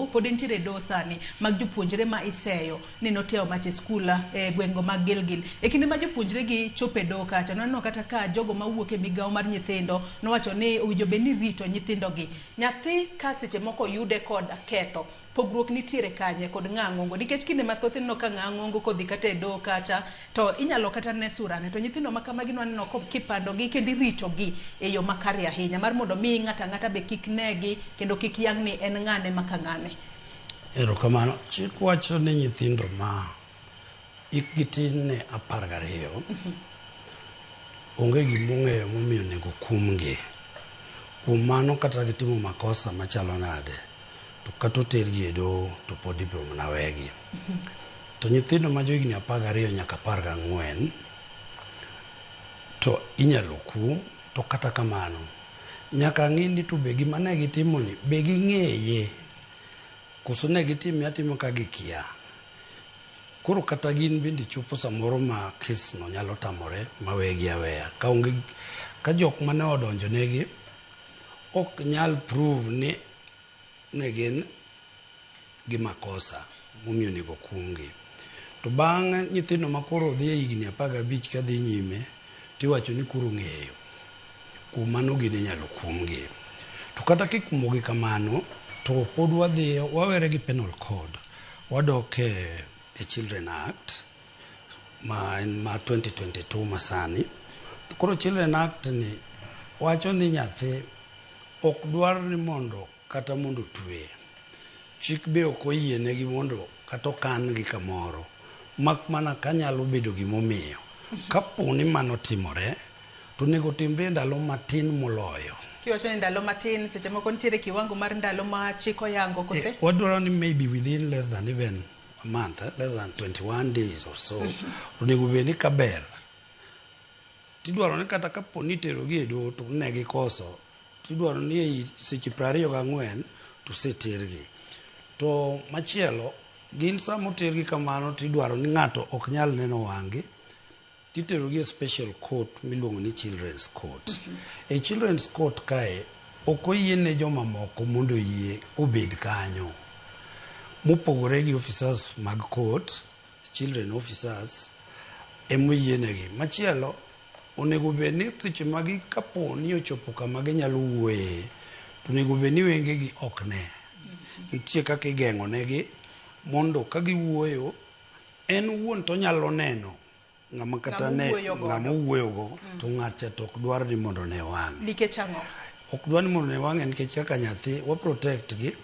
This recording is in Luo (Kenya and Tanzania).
doho, pod entiere e doho sani mag jopuonjre ma iseyo ni notiawo mach e skul e gweng'go mag Gilgil. E kinde ma jopuonjre gi chopo e doho kacha, nwaneno kata ka jogo mawuok e migawo mar nyithindo nowacho ni owinjo bed ni irito nyithindo gi. Nyathi ka seche moko oyude kod ketho, pogruok nitiere kanye kod ng'a ng'ongo? Nikech kinde mathoth ineno ka ng'a ng'ongo kodhi kata e doho kacha to inyalo kata ne surane to nyithindo ma kamagi nwaneno kipandogi kendo iritogi e yo makare ahinya mar mondo mi ng'ato ang'ata be kik negi kendo kik yang' ni en ng'ane maka ng'ane. Erokamano. Chik wacho ni nyithindo ma hikgi tin ne 12 onge gima ong'eyo momiyo onego kumgi. Kuom mano kata gitimo makosa machalo nade to kata otergi e doho to pod ibiro mana wegi. To nyithindo ma johigni 12 nyaka 14 to inyalo kum to kata kamano nyaka ng'i ni to be gima ne gitimo ni be ging'eye koso ne gitime atima ka gikia. Koro kata gin bende chopo samoro ma kes no nyalo tamore ma wegi aweya. Ka onge ka jok mane odonjo negi ok nyal prove ni ne gin gi makosa momiyo onego kumgi. To bang' nyithindo ma koro dhi e higni 15 kadhi nyime tiwacho ni koro ng'eyo. Kuom mano gin inyalo kumgi. To kata kikumogi kamano to pod wadhi wawere gi penal code wadok e Children Act ma en ma 2022 masani. Koro Children Act ni wacho ni nyathi ok dwar ni mondo kata mondo otwe. Chik be ok oyienegi mondo kata okan gi kamoro mak mana ka nyalo bedo gimomiyo. Kapo ni mano timore to onego timre e ndalo matin moloyo. Kiwacho ni ndalo matin, seche moko nitiere kiwango mar ndalo ma chik oyango kose? Wadwaro ni maybe within less than even a month, less than 21 days or so. Onego bed ni kaber. Tidwaro ni kata kapo ni itero gi e doho to ne gikoso, tidwaro ni ei seche 24 to osetergi. To machielo, gin sama otergi kamano tidwaro ni ng'ato ok nyal neno wang'gi, titero gi e special court miluongo ni children's court. E children's court kae, ok oyiene jomamoko mondo oyie obed kanyo. Mopogore gi officers mag court, children officers, emoyienegi. Machielo, onego bed ni seche ma gi kapo ni ochopo kama ginyalo wuoye, to onego bed ni wengegi ok ne. Nitie kaka igeng'o negi mondo ka giwuoyo, en owuon to onyalo neno ng'ama kata ne Ng'ama ng'ama owuoyogo to ng'at cha to ok dwar ni mondo one wang'e. Nikech ang'o? Ok dwar ni mondo one wang'e nikech kaka nyathi wa protect gi.